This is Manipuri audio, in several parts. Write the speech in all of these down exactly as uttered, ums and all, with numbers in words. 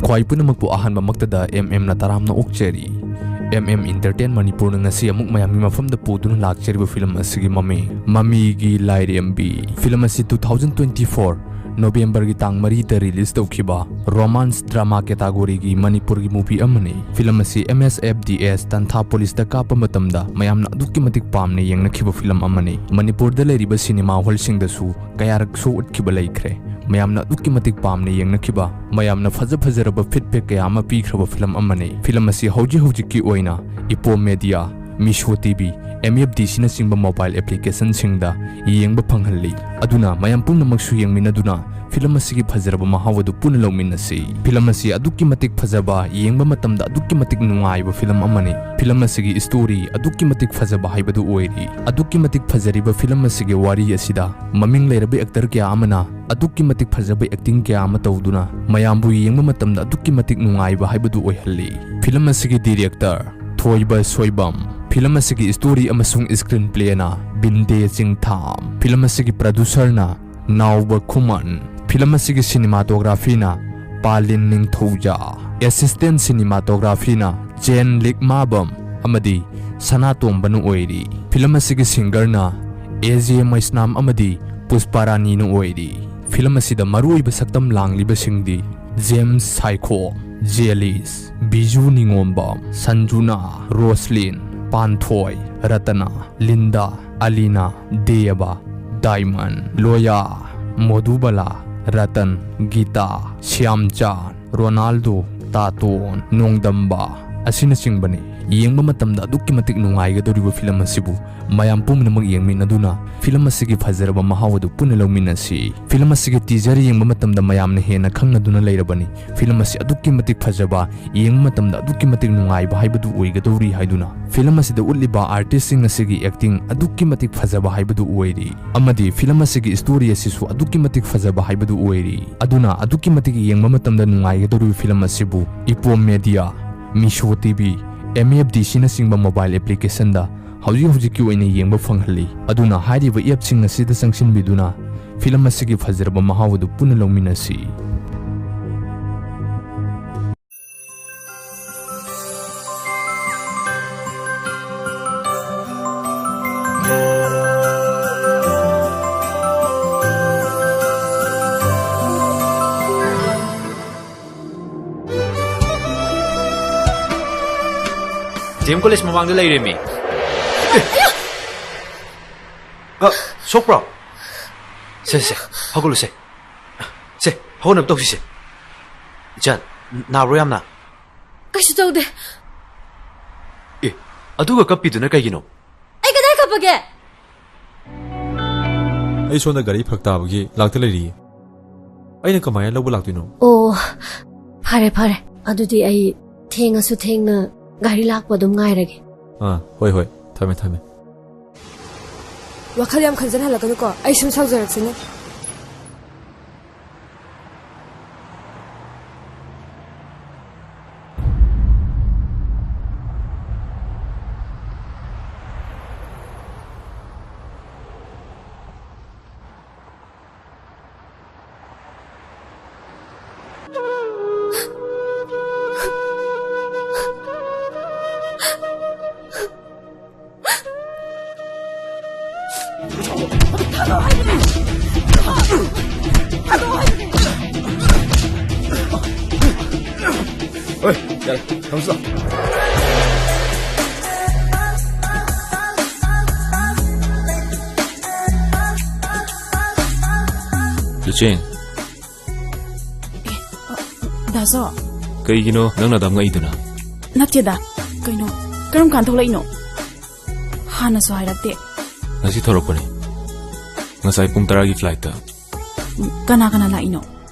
ꯈ꯭ꯋꯥꯏ ꯄꯨꯝꯅꯃꯛꯄꯨ ꯑꯍꯥꯟꯕꯃꯛꯇꯗ ꯑꯦꯝ ꯑꯦꯝꯅ ꯇꯔꯥꯝꯅ ꯑꯣꯛꯆꯔꯤ꯫ ꯑꯦꯝ ꯑꯦꯝ Entertain ꯃꯅꯤꯄꯨꯔꯅ ꯉꯁꯤ ꯑꯃꯨꯛ ꯃꯌꯥꯝꯒꯤ ꯃꯐꯝꯗ ꯄꯨꯗꯨꯅ ꯂꯥꯛꯆꯔꯤꯕ ꯐꯤꯂꯝ ꯑꯁꯤꯒꯤ ꯃꯃꯤꯡ ꯃꯃꯤꯒꯤ ꯂꯥꯏꯔꯦꯝꯕꯤ꯫ ꯐꯤꯂꯝ ꯑꯁꯤ two thousand twenty four Novemberꯒꯤ ꯇꯥꯡ ꯃꯔꯤꯗ release ꯇꯧꯈꯤꯕ romance drama categoryꯒꯤ ꯃꯅꯤꯄꯨꯔꯒꯤ movie ꯑꯃꯅꯤ꯫ ꯐꯤꯂꯝ ꯑꯁꯤ M S F D S ꯇꯟꯊꯥ policeꯇ ꯀꯥꯞꯄ ꯃꯇꯝꯗ ꯃꯌꯥꯝꯅ ꯑꯗꯨꯛꯀꯤ ꯃꯇꯤꯛ ꯄꯥꯝꯅ ꯌꯦꯡꯅꯈꯤꯕ ꯐꯤꯂꯝ ꯑꯃꯅꯤ꯫ ꯃꯅꯤꯄꯨꯔꯗ ꯂꯩꯔꯤꯕ cinema hallꯁꯤꯡꯗꯁꯨ ꯀꯌꯥꯔꯛ show ꯎꯠꯈꯤꯕ ꯂꯩꯈ꯭ꯔꯦ꯫ ꯃꯌꯥꯝꯅ ꯑꯗꯨꯛꯀꯤ ꯃꯇꯤꯛ ꯄꯥꯝꯅ ꯌꯦꯡꯅꯈꯤꯕ, ꯃꯌꯥꯝꯅ ꯐꯖ ꯐꯖꯔꯕ feedback ꯀꯌꯥ ꯑꯃ ꯄꯤꯈ꯭ꯔꯕ ꯐꯤꯂꯝ ꯑꯃꯅꯤ꯫ ꯐꯤꯂꯝ ꯑꯁꯤ ꯍꯧꯖꯤꯛ ꯍꯧꯖꯤꯛꯀꯤ ꯑꯣꯏꯅ Ipomedia, Meesho T V, M F D ꯑꯁꯤꯅꯁꯤꯡꯕ mobile applicationꯁꯤꯡꯗ ꯌꯦꯡꯕ ꯐꯪꯍꯜꯂꯤ꯫ ꯑꯗꯨꯅ ꯃꯌꯥꯝ ꯄꯨꯝꯅꯃꯛꯁꯨ ꯌꯦꯡꯃꯤꯟꯅꯗꯨꯅ ꯐꯤꯂꯝ ꯑꯁꯤꯒꯤ ꯐꯖꯔꯕ ꯃꯍꯥꯎ ꯑꯗꯨ ꯄꯨꯟꯅ ꯂꯧꯃꯤꯟꯅꯁꯤ꯫ ꯐꯤꯂꯝ ꯑꯁꯤ ꯑꯗꯨꯛꯀꯤ ꯃꯇꯤꯛ ꯐꯖꯕ, ꯌꯦꯡꯕ ꯃꯇꯝꯗ ꯑꯗꯨꯛꯀꯤ ꯃꯇꯤꯛ ꯅꯨꯡꯉꯥꯏꯕ ꯐꯤꯂꯝ ꯑꯃꯅꯤ꯫ ꯐꯤꯂꯝ ꯑꯁꯤꯒꯤ story ꯑꯗꯨꯛꯀꯤ ꯃꯇꯤꯛ ꯐꯖꯕ ꯍꯥꯏꯕꯗꯨ ꯑꯣꯏꯔꯤ꯫ ꯑꯗꯨꯛꯀꯤ ꯃꯇꯤꯛ ꯐꯖꯔꯤꯕ ꯐꯤꯂꯝ ꯑꯁꯤꯒꯤ ꯋꯥꯔꯤ ꯑꯁꯤꯗ ꯃꯃꯤꯡ ꯂꯩꯔꯕ actor ꯀꯌꯥ ꯑꯃꯅ ꯑꯗꯨꯛꯀꯤ ꯃꯇꯤꯛ ꯐꯖꯕ acting ꯀꯌꯥ ꯑꯃ ꯇꯧꯗꯨꯅ ꯃꯌꯥꯝꯕꯨ ꯌꯦꯡꯕ ꯃꯇꯝꯗ ꯑꯗꯨꯛꯀꯤ ꯃꯇꯤꯛ ꯅꯨꯡꯉꯥꯏꯕ ꯍꯥꯏꯕꯗꯨ ꯑꯣꯏꯍꯜꯂꯤ꯫ ꯐꯤꯂꯝ ꯑꯁꯤꯒꯤ director ꯊꯣꯏꯕ ꯁꯣꯏꯕꯝ, ꯐꯤꯂꯝ ꯑꯁꯤꯒꯤ story ꯑꯃꯁꯨꯡ screenplayꯅ ꯕꯤꯟꯗꯦ ꯆꯤꯡꯊꯥꯝ, ꯐꯤꯂꯝ ꯑꯁꯤꯒꯤ producerꯅ ꯅꯥꯎꯕ ꯈꯨꯃꯟ, ꯐꯤꯂꯝ ꯑꯁꯤꯒꯤ cinematographyꯅ ꯄꯥꯂꯤꯟ ꯅꯤꯡꯊꯧꯖꯥ, assistant cinematographyꯅ ꯖꯦꯟ ꯂꯤꯛꯃꯥꯕꯝ ꯑꯃꯗꯤ ꯁꯅꯥꯇꯣꯝꯕꯅ ꯑꯣꯏꯔꯤ꯫ ꯐꯤꯂꯝ ꯑꯁꯤꯒꯤ singerꯅ A J ꯃꯩꯁꯅꯥꯝ ꯑꯃꯗꯤ ꯄꯨꯁꯄꯥꯔꯥꯅꯤꯅ ꯑꯣꯏꯔꯤ꯫ ꯐꯤꯂꯝ ꯑꯁꯤꯗ ꯃꯔꯨꯑꯣꯏꯕ ꯁꯛꯇꯝ ꯂꯥꯡꯂꯤꯕꯁꯤꯡꯗꯤ James Saikhom, ꯖꯦꯂꯤꯁ, Biju ꯅꯤꯉꯣꯝꯕꯝ, ꯁꯟꯖꯨꯅꯥ, Roslin, ꯄꯥꯟꯊꯣꯏ, ꯔꯇꯅꯥ, Linda, ꯑꯂꯤꯅꯥ, ꯗꯦꯕ, ꯗꯥꯏꯃꯟ, ꯂꯣꯌꯥ, ꯃꯣꯗꯨꯕꯂꯥ, ꯔꯇꯟ, ꯒꯤꯇꯥ, ꯁ꯭ꯌꯥꯝꯆꯥꯟ, ꯔꯣꯅꯥꯜꯗꯣ, ꯇꯥꯇꯣꯟ, ꯅꯣꯡꯗꯝꯕ ꯑꯁꯤꯅꯆꯤꯡꯕꯅꯤ꯫ ꯌꯦꯡꯕ ꯃꯇꯝꯗ ꯑꯗꯨꯛꯀꯤ ꯃꯇꯤꯛ ꯅꯨꯡꯉꯥꯏꯒꯗꯧꯔꯤꯕ ꯐꯤꯂꯝ ꯑꯁꯤꯕꯨ ꯃꯌꯥꯝ ꯄꯨꯝꯅꯃꯛ ꯌꯦꯡꯃꯤꯟꯅꯗꯨꯅ ꯐꯤꯂꯝ ꯑꯁꯤꯒꯤ ꯐꯖꯔꯕ ꯃꯍꯥꯎ ꯑꯗꯨ ꯄꯨꯟꯅ ꯂꯧꯃꯤꯟꯅꯁꯤ꯫ ꯐꯤꯂꯝ ꯑꯁꯤꯒꯤ teaser ꯌꯦꯡꯕ ꯃꯇꯝꯗ ꯃꯌꯥꯝꯅ ꯍꯦꯟꯅ ꯈꯪꯅꯗꯨꯅ ꯂꯩꯔꯕꯅꯤ꯫ ꯐꯤꯂꯝ ꯑꯁꯤ ꯑꯗꯨꯛꯀꯤ ꯃꯇꯤꯛ ꯐꯖꯕ, ꯌꯦꯡꯕ ꯃꯇꯝꯗ ꯑꯗꯨꯛꯀꯤ ꯃꯇꯤꯛ ꯅꯨꯡꯉꯥꯏꯕ ꯍꯥꯏꯕꯗꯨ ꯑꯣꯏꯒꯗꯧꯔꯤ ꯍꯥꯏꯗꯨꯅ꯫ ꯐꯤꯂꯝ ꯑꯁꯤꯗ ꯎꯠꯂꯤꯕ artistꯁꯤꯡ ꯑꯁꯤꯒꯤ acting ꯑꯗꯨꯛꯀꯤ ꯃꯇꯤꯛ ꯐꯖꯕ ꯍꯥꯏꯕꯗꯨ ꯑꯣꯏꯔꯤ꯫ ꯑꯃꯗꯤ ꯐꯤꯂꯝ ꯑꯁꯤꯒꯤ story ꯑꯁꯤꯁꯨ ꯑꯗꯨꯛꯀꯤ ꯃꯇꯤꯛ ꯐꯖꯕ ꯍꯥꯏꯕꯗꯨ ꯑꯣꯏꯔꯤ꯫ ꯑꯗꯨꯅ ꯑꯗꯨꯛꯀꯤ ꯃꯇꯤꯛ ꯌꯦꯡꯕ ꯃꯇꯝꯗ ꯅꯨꯡꯉꯥꯏꯒꯗꯧꯔꯤꯕ ꯐꯤꯂꯝ ꯑꯁꯤꯕꯨ Ipomedia, Meesho T V, M F D ꯑꯁꯤꯅꯆꯤꯡꯕ mobile applicationꯗ ꯍꯧꯖꯤꯛ ꯍꯧꯖꯤꯛꯀꯤ ꯑꯣꯏꯅ ꯌꯦꯡꯕ ꯐꯪꯍꯜꯂꯤ꯫ ꯑꯗꯨꯅ ꯍꯥꯏꯔꯤꯕ appꯁꯤꯡ ꯑꯁꯤꯗ ꯆꯪꯁꯤꯟꯕꯤꯗꯨꯅ ꯐꯤꯂꯝ ꯑꯁꯤꯒꯤ ꯐꯖꯔꯕ ꯃꯍꯥꯎ ꯑꯗꯨ ꯄꯨꯟꯅ ꯂꯧꯃꯤꯟꯅꯁꯤ꯫ ꯗꯤ ꯑꯦꯝ ꯀꯣꯂꯦꯖ ꯃꯃꯥꯡꯗ ꯂꯩꯔꯦꯃꯤ꯫ ꯑꯦ! ꯑ, ꯁꯣꯛꯄ꯭ꯔꯣ? ꯁꯦ, ꯁꯦ, ꯍꯧꯒꯠꯂꯨꯁꯦ꯫ ꯁꯦ, ꯍꯧꯒꯠꯅꯕ ꯇꯧꯁꯤꯁꯦ꯫ ꯏꯆꯟ, ꯅꯥꯕ꯭ꯔꯣ ꯌꯥꯝꯅ? ꯀꯩꯁꯨ ꯇꯧꯗꯦ꯫ ꯑꯦ, ꯑꯗꯨꯒ ꯀꯞꯄꯤꯗꯨꯅ ꯀꯩꯒꯤꯅꯣ? ꯑꯩ ꯀꯗꯥꯏ ꯀꯞꯄꯒꯦ? ꯑꯩ ꯁꯣꯝꯗ ꯒꯥꯔꯤ ꯐꯔꯛ ꯇꯥꯕꯒꯤ ꯂꯥꯛꯇ ꯂꯩꯔꯤꯌꯦ꯫ ꯑꯩꯅ ꯀꯃꯥꯏꯅ ꯂꯧꯕ ꯂꯥꯛꯇꯣꯏꯅꯣ? ꯑꯣ, ꯐꯔꯦ, ꯐꯔꯦ꯫ ꯑꯗꯨꯗꯤ ꯑꯩ ꯊꯦꯡꯉꯁꯨ ꯊꯦꯡꯅ ꯒꯥꯔꯤ ꯂꯥꯛꯄ ꯑꯗꯨꯝ ꯉꯥꯏꯔꯒꯦ꯫ ꯑꯥ, ꯍꯣꯏ, ꯍꯣꯏ꯫ ꯊꯝꯃꯦ, ꯊꯝꯃꯦ꯫ ꯋꯥꯈꯜ ꯌꯥꯝ ꯈꯟꯖꯟꯍꯜꯂꯛꯀꯅꯨꯀꯣ꯫ ꯑꯩ ꯁꯨꯝ ꯁꯥꯎꯖꯔꯛꯁꯅꯤ꯫ ꯍꯣꯏ, ꯌꯥꯔꯦ, ꯊꯝꯁꯤꯜꯂꯣ꯫ ꯂꯨꯆꯦꯡ꯫ ꯑꯦ, ꯑ, ꯗꯥꯖꯣ꯫ ꯀꯩꯒꯤꯅꯣ ꯅꯪꯅ ꯑꯗꯥꯝ ꯉꯛꯏꯗꯨꯅ? ꯅꯠꯇꯦꯗ, ꯀꯩꯅꯣ, ꯀꯔꯝ ꯀꯥꯟ ꯊꯣꯛꯂꯛꯏꯅꯣ? ꯍꯥꯟꯅꯁꯨ ꯍꯥꯏꯔꯛꯇꯦ꯫ ꯉꯁꯤ ꯊꯣꯔꯛꯄꯅꯤ, ꯉꯁꯥꯏ ꯄꯨꯡ ꯇꯔꯥꯒꯤ flightꯇ꯫ ꯎꯝ, ꯀꯅꯥ ꯀꯅꯥ ꯂꯥꯛꯏꯅꯣ?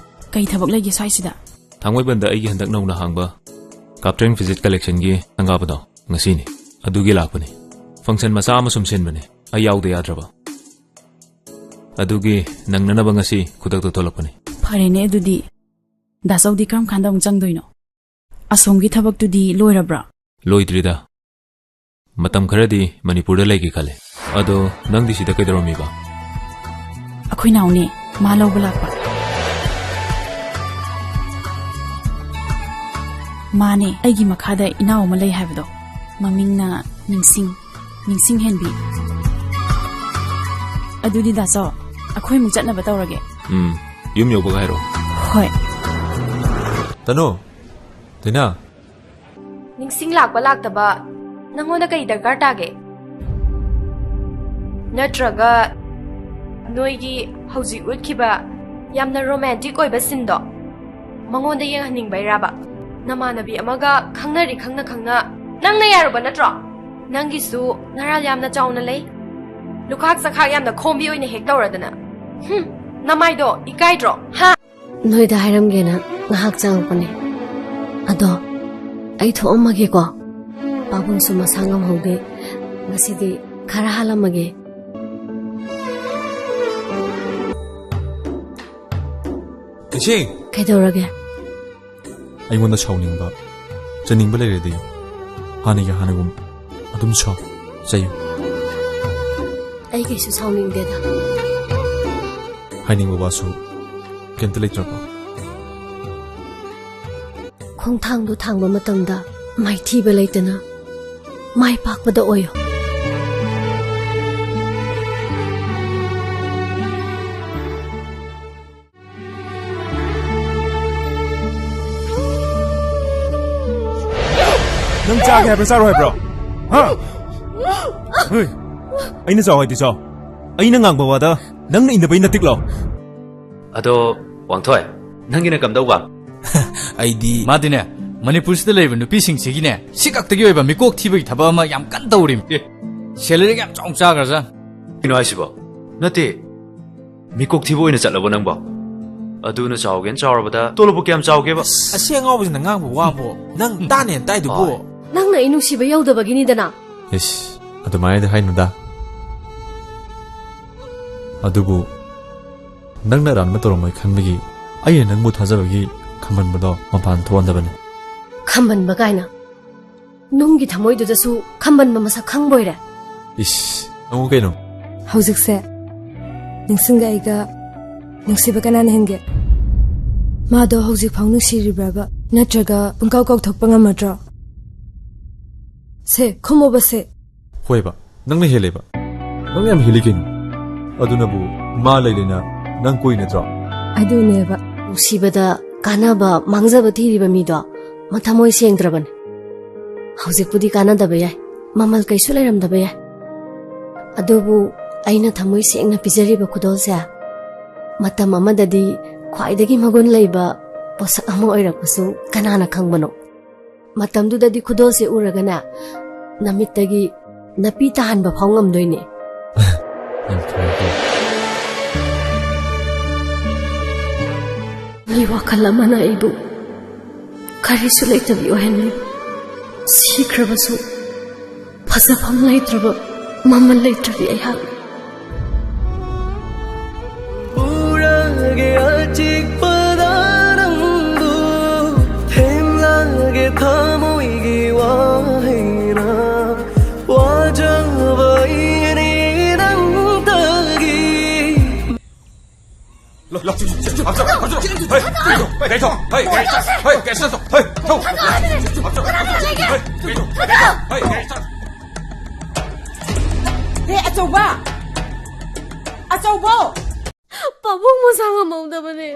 ꯀꯩ ꯊꯕꯛ ꯂꯩꯒꯦ ꯁ꯭ꯋꯥꯏꯁꯤꯗ? ꯊꯥꯡꯃꯩꯕꯟꯗ ꯑꯩꯒꯤ ꯍꯟꯗꯛ ꯅꯧꯅ ꯍꯥꯡꯕ ꯀꯥꯞꯇ꯭ꯔꯦꯟ ꯐꯤꯖꯤꯠ ꯀꯂꯦꯛꯁꯟꯒꯤ ꯁꯪꯒꯥꯕꯗꯣ ꯉꯁꯤꯅꯤ꯫ ꯑꯗꯨꯒꯤ ꯂꯥꯛꯄꯅꯤ꯫ ꯐꯪꯁꯟ ꯃꯆꯥ ꯑꯃ ꯁꯨꯝ ꯁꯤꯟꯕꯅꯤ, ꯑꯩ ꯌꯥꯎꯗ ꯌꯥꯗ꯭ꯔꯕ꯫ ꯑꯗꯨꯒꯤ ꯅꯪꯅꯅꯕ ꯉꯁꯤ ꯈꯨꯗꯛꯇ ꯊꯣꯛꯂꯛꯄꯅꯤ꯫ ꯐꯔꯦꯅꯦ ꯑꯗꯨꯗꯤ꯫ ꯗꯥꯆꯧꯗꯤ ꯀꯔꯝ ꯀꯥꯟꯗ ꯑꯃꯨꯛ ꯆꯪꯗꯣꯏꯅꯣ? ꯑꯁꯣꯝꯒꯤ ꯊꯕꯛꯇꯨꯗꯤ ꯂꯣꯏꯔꯕ꯭ꯔꯥ? ꯂꯣꯏꯗ꯭ꯔꯤꯗ꯫ ꯃꯇꯝ ꯈꯔꯗꯤ ꯃꯅꯤꯄꯨꯔꯗ ꯂꯩꯒꯦ ꯈꯜꯂꯦ꯫ ꯑꯗꯣ ꯅꯪꯗꯤ ꯁꯤꯗ ꯀꯩꯗꯧꯔꯝꯃꯤꯕ? ꯑꯩꯈꯣꯏ ꯅꯥꯎꯅꯦ, ꯃꯥ ꯂꯧꯕ ꯂꯥꯛꯄ꯫ ꯃꯥꯅꯦ, ꯑꯩꯒꯤ ꯃꯈꯥꯗ ꯏꯅꯥꯎ ꯑꯃ ꯂꯩ ꯍꯥꯏꯕꯗꯣ, ꯃꯃꯤꯡꯅ ꯅꯤꯡꯁꯤꯡ, ꯅꯤꯡꯁꯤꯡ ꯍꯦꯟꯕꯤ꯫ ꯑꯗꯨꯗꯤ ꯗꯥꯆꯧ, ꯑꯩꯈꯣꯏ ꯑꯃꯨꯛ ꯆꯠꯅꯕ ꯇꯧꯔꯒꯦ꯫ ꯎꯝ, ꯌꯨꯝ ꯌꯧꯕꯒ ꯍꯥꯏꯔꯛꯑꯣ꯫ ꯍꯣꯏ꯫ ꯇꯅꯨ, ꯗꯥꯏꯅꯥ꯫ ꯅꯤꯡꯁꯤꯡ ꯂꯥꯛꯄ ꯂꯥꯛꯇꯕ ꯅꯪꯉꯣꯟꯗ ꯀꯩ ꯗꯔꯀꯥꯔ ꯇꯥꯒꯦ? ꯅꯠꯇ꯭ꯔꯒ ꯅꯣꯏꯒꯤ ꯍꯧꯖꯤꯛ ꯎꯠꯈꯤꯕ ꯌꯥꯝꯅ ꯔꯣꯃꯥꯟꯇꯤꯛ ꯑꯣꯏꯕ ꯁꯤꯟꯗꯣ ꯃꯉꯣꯟꯗ ꯌꯦꯡꯍꯟꯅꯤꯡꯕꯩꯔꯥꯕ? ꯅꯃꯥꯟꯅꯕꯤ ꯑꯃꯒ ꯈꯪꯅꯔꯤ ꯈꯪꯅ ꯈꯪꯅ ꯅꯪꯅ ꯌꯥꯔꯨꯕ ꯅꯠꯇ꯭ꯔꯣ? ꯅꯪꯒꯤꯁꯨ ꯅꯔꯥꯜ ꯌꯥꯝꯅ ꯆꯥꯎꯅ ꯂꯩ꯫ ꯂꯨꯈꯥꯛ ꯆꯈꯥꯛ ꯌꯥꯝꯅ ꯈꯣꯝꯕꯤ ꯑꯣꯏꯅ ꯍꯦꯛ ꯇꯧꯔꯗꯅ꯫ ꯍꯨꯝ, ꯅꯃꯥꯏꯗꯣ ꯏꯀꯥꯏꯗ꯭ꯔꯣ? ꯍꯥ? ꯅꯣꯏꯗ ꯍꯥꯏꯔꯝꯒꯦꯅ ꯉꯥꯏꯍꯥꯛ ꯆꯪꯉꯛꯄꯅꯦ꯫ ꯑꯗꯣ ꯑꯩ ꯊꯣꯛꯑꯝꯃꯒꯦꯀꯣ꯫ ꯄꯥꯕꯨꯡꯁꯨ ꯃꯁꯥ ꯉꯝꯍꯧꯗꯦ꯫ ꯉꯁꯤꯗꯤ ꯈꯔ ꯍꯥꯜꯂꯝꯃꯒꯦ꯫ ꯏꯆꯦ! ꯀꯩꯗꯧꯔꯒꯦ? ꯑꯩꯉꯣꯟꯗ ꯁꯥꯎꯅꯤꯡꯕ, ꯆꯩꯅꯤꯡꯕ ꯂꯩꯔꯗꯤ ꯍꯥꯟꯅꯒꯤ ꯍꯥꯟꯅꯒꯨꯝ ꯑꯗꯨꯝ ꯁꯥꯎ, ꯆꯩꯌꯨ꯫ ꯑꯩ ꯀꯩꯁꯨ ꯁꯥꯎꯅꯤꯡꯗꯦꯗ꯫ ꯍꯥꯏꯅꯤꯡꯕ ꯋꯥꯁꯨ ꯀꯩꯝꯇ ꯂꯩꯇ꯭ꯔꯕꯣ? ꯈꯣꯡꯊꯥꯡꯗꯣ ꯊꯥꯡꯕ ꯃꯇꯝꯗ ꯃꯥꯏꯊꯤꯕ ꯂꯩꯇꯅ ꯃꯥꯏ ꯄꯥꯛꯄꯗ ꯑꯣꯏꯌꯣ꯫ ꯅꯪ ꯆꯥꯒꯦ ꯍꯥꯏꯕ꯭ꯔꯥ, ꯆꯥꯔꯣꯏ ꯍꯥꯏꯕ꯭ꯔꯣ? ꯍꯥ? ꯍꯣꯏ꯫ ꯑꯩꯅ ꯆꯥꯎ ꯍꯥꯏꯗꯤ ꯆꯥꯎ꯫ ꯑꯩꯅ ꯉꯥꯡꯕ ꯋꯥꯗ ꯅꯪꯅ ꯏꯟꯅꯕꯩ ꯅꯇꯤꯛ ꯂꯥꯎ꯫ ꯑꯗꯣ, ꯋꯥꯡꯊꯣꯏ, ꯅꯪꯒꯤꯅ ꯀꯝꯗꯧꯕ? ꯑꯩꯗꯤ ꯃꯥꯗꯤꯅꯦ, ꯃꯅꯤꯄꯨꯔꯁꯤꯗ ꯂꯩꯔꯤꯕ ꯅꯨꯄꯤꯁꯤꯡꯁꯤꯒꯤꯅꯦ, ꯁꯤ ꯈꯛꯇꯒꯤ ꯑꯣꯏꯕ ꯃꯤꯀꯣꯛ ꯊꯤꯕꯒꯤ ꯊꯕꯛ ꯑꯃ ꯌꯥꯝ ꯀꯟꯅ ꯇꯧꯔꯤꯝ꯫ ꯑꯦ, salary ꯌꯥꯝ ꯆꯥꯎꯅ ꯆꯥꯈ꯭ꯔꯖꯥꯠ꯫ ꯀꯩꯅꯣ ꯍꯥꯏꯁꯤꯕꯣ? ꯅꯠꯇꯦ, ꯃꯤꯀꯣꯛ ꯊꯤꯕ ꯑꯣꯏꯅ ꯆꯠꯂꯕꯣ ꯅꯪꯕꯣ? ꯑꯗꯨꯅ ꯆꯥꯎꯒꯦꯅ ꯆꯥꯎꯔꯕꯗ ꯇꯣꯂꯣꯞꯄꯨ ꯀꯌꯥꯝ ꯆꯥꯎꯒꯦꯕ? ꯑꯁꯤ ꯑꯉꯥꯎꯕꯁꯤꯅ ꯉꯥꯡꯕ ꯋꯥꯕꯣ? ꯅꯪ ꯇꯥꯅꯦꯅ ꯇꯥꯏꯗꯨꯕꯨ? ꯍꯣꯏ꯫ ꯅꯪꯅ ꯑꯩ ꯅꯨꯡꯁꯤꯕ ꯌꯧꯗꯕꯒꯤꯅꯤꯗꯅ꯫ ꯏꯁ, ꯑꯗꯨꯃꯥꯏꯅꯗꯤ ꯍꯥꯏꯅꯨꯗ꯫ ꯑꯗꯨꯕꯨ ꯅꯪꯅ ꯑꯔꯥꯟꯕ ꯇꯧꯔꯝꯃꯣꯏ ꯈꯟꯕꯒꯤ ꯑꯩꯅ ꯅꯪꯕꯨ ꯊꯥꯖꯕꯒꯤ ꯈꯝꯕꯟꯕꯗꯣ ꯃꯄꯥꯟ ꯊꯣꯛꯍꯟꯗꯕꯅꯤ꯫ ꯈꯝꯕꯟꯕ ꯀꯥꯏꯅ? ꯅꯨꯡꯒꯤ ꯊꯃꯣꯏꯗꯨꯗꯁꯨ ꯈꯝꯕꯟꯕ ꯃꯁꯛ ꯈꯪꯕꯣꯏꯔꯦ? ꯏꯁ, ꯅꯪꯉꯨ ꯀꯩꯅꯣ? ꯍꯧꯖꯤꯛꯁꯦ ꯅꯤꯡꯁꯤꯡꯒ ꯑꯩꯒ ꯅꯨꯡꯁꯤꯕ ꯀꯅꯥꯅ ꯍꯦꯟꯒꯦ? ꯃꯥꯗꯣ ꯍꯧꯖꯤꯛꯐꯥꯎ ꯅꯨꯡꯁꯤꯔꯤꯕ꯭ꯔꯕ? ꯅꯠꯇ꯭ꯔꯒ ꯄꯨꯡꯀꯥꯎ ꯀꯥꯎꯊꯣꯛꯄ ꯉꯝꯃꯗ꯭ꯔꯣ? ꯁꯦ, ꯈꯨꯝꯃꯣꯕ ꯁꯦ꯫ ꯍꯣꯏꯕ, ꯅꯪꯅ ꯍꯦꯜꯂꯦꯕ꯫ ꯅꯪ ꯌꯥꯝ ꯍꯦꯜꯂꯤ ꯀꯩꯅꯣ꯫ ꯑꯗꯨꯅꯕꯨ ꯃꯥ ꯂꯩ ꯂꯩꯅ ꯅꯪ ꯀꯣꯏ ꯅꯠꯇ꯭ꯔꯣ? ꯑꯗꯨꯅꯦꯕ꯫ ꯅꯨꯡꯁꯤꯕꯗ ꯀꯥꯟꯅꯕ ꯃꯥꯡꯖꯕ ꯊꯤꯔꯤꯕ ꯃꯤꯗꯣ ꯃꯊꯃꯣꯏ ꯁꯦꯡꯗ꯭ꯔꯕꯅꯦ꯫ ꯍꯧꯖꯤꯛꯄꯨꯗꯤ ꯀꯥꯟꯅꯗꯕ ꯌꯥꯏ, ꯃꯃꯜ ꯀꯩꯁꯨ ꯂꯩꯔꯝꯗꯕ ꯌꯥꯏ꯫ ꯑꯗꯨꯕꯨ ꯑꯩꯅ ꯊꯃꯣꯏ ꯁꯦꯡꯅ ꯄꯤꯖꯔꯤꯕ ꯈꯨꯗꯣꯜꯁꯦ ꯃꯇꯝ ꯑꯃꯗꯗꯤ ꯈ꯭ꯋꯥꯏꯗꯒꯤ ꯃꯒꯨꯟ ꯂꯩꯕ ꯄꯣꯠꯁꯛ ꯑꯃ ꯑꯣꯏꯔꯛꯄꯁꯨ ꯀꯅꯥꯅ ꯈꯪꯕꯅꯣ? ꯃꯇꯝꯗꯨꯗꯗꯤ ꯈꯨꯗꯣꯜꯁꯦ ꯎꯔꯒꯅꯦ, ꯅꯃꯤꯠꯇꯒꯤ ꯅꯥꯄꯤ ꯇꯥꯍꯟꯕ ꯐꯥꯎ ꯉꯝꯗꯣꯏꯅꯦ꯫ ꯌꯥꯝ ꯐꯔꯦꯀꯣ꯫ ꯃꯤ ꯋꯥꯈꯜ ꯑꯃꯅ ꯑꯩꯕꯨ ꯀꯔꯤꯁꯨ ꯂꯩꯇꯕꯤ ꯑꯣꯏꯍꯟꯂꯤ꯫ ꯁꯤꯈ꯭ꯔꯕꯁꯨ ꯐꯖꯐꯝ ꯂꯩꯇ꯭ꯔꯕ, ꯃꯃꯜ ꯂꯩꯇ꯭ꯔꯕꯤ ꯑꯩꯍꯥꯛ꯫ ꯎꯔꯒꯦ ꯑꯆꯤꯛꯄꯗ ꯅꯪꯕꯨ, ꯊꯦꯡꯂꯒꯦ ꯊꯃꯣꯏꯒꯤ ꯋꯥꯍꯩꯅ, ꯋꯥꯖꯕ ꯑꯩꯅꯤ ꯅꯪꯇꯒꯤ꯫ ꯍꯦ, ꯑꯆꯧꯕ! ꯑꯆꯧꯕ! ꯄꯥꯕꯨꯡ ꯃꯁꯥ ꯉꯝꯍꯧꯗꯕꯅꯦ꯫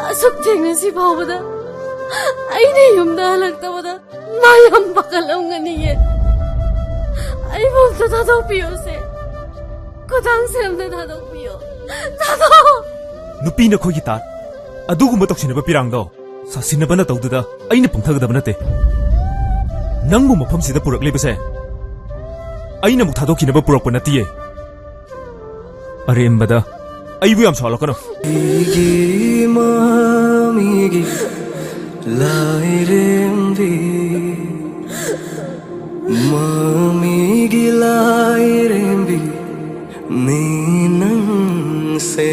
ꯑꯁꯨꯛ ꯊꯦꯡꯅ ꯁꯤ ꯐꯥꯎꯕꯗ ꯑꯩꯅ ꯌꯨꯝꯗ ꯍꯜꯂꯛꯇꯕꯗ ꯃꯥ ꯌꯥꯝ ꯄꯥꯈꯠꯂꯝꯒꯅꯤꯌꯦ꯫ ꯑꯩꯕꯨ ꯑꯝꯇ ꯊꯥꯗꯣꯛꯄꯤꯌꯣꯁꯦ꯫ ꯈꯨꯗꯥꯡꯁꯦ ꯑꯝꯇ ꯊꯥꯗꯣꯛꯄꯤꯌꯣ꯫ ꯊꯥꯗꯣꯛ! ꯅꯨꯄꯤ ꯅꯈꯣꯏꯒꯤ ꯇꯥꯠ ꯑꯗꯨꯒꯨꯝꯕ ꯇꯧꯁꯤꯟꯅꯕ ꯄꯤꯔꯥꯡꯗꯣ ꯁꯥꯁꯤꯟꯅꯕ ꯅꯇꯧꯗꯨꯗ ꯑꯩꯅ ꯄꯨꯡꯊꯒꯗꯕ ꯅꯠꯇꯦ꯫ ꯅꯪꯕꯨ ꯃꯐꯝꯁꯤꯗ ꯄꯨꯔꯛꯂꯤꯕꯁꯦ ꯑꯩꯅ ꯑꯃꯨꯛ ꯊꯥꯗꯣꯛꯈꯤꯅꯕ ꯄꯨꯔꯛꯄ ꯅꯠꯇꯤꯌꯦ꯫ ꯑꯔꯦꯝꯕꯗ ꯑꯩꯕꯨ ꯌꯥꯝ ꯁꯥꯎꯍꯜꯂꯛꯀꯅꯨ꯫ ꯑꯩꯒꯤ ꯃꯃꯤꯒꯤ ꯂꯥꯏꯔꯦꯝꯕꯤ, ꯃꯃꯤꯒꯤ ꯂꯥꯏꯔꯦꯝꯕꯤ ꯅꯤ ꯅꯪꯁꯦ꯫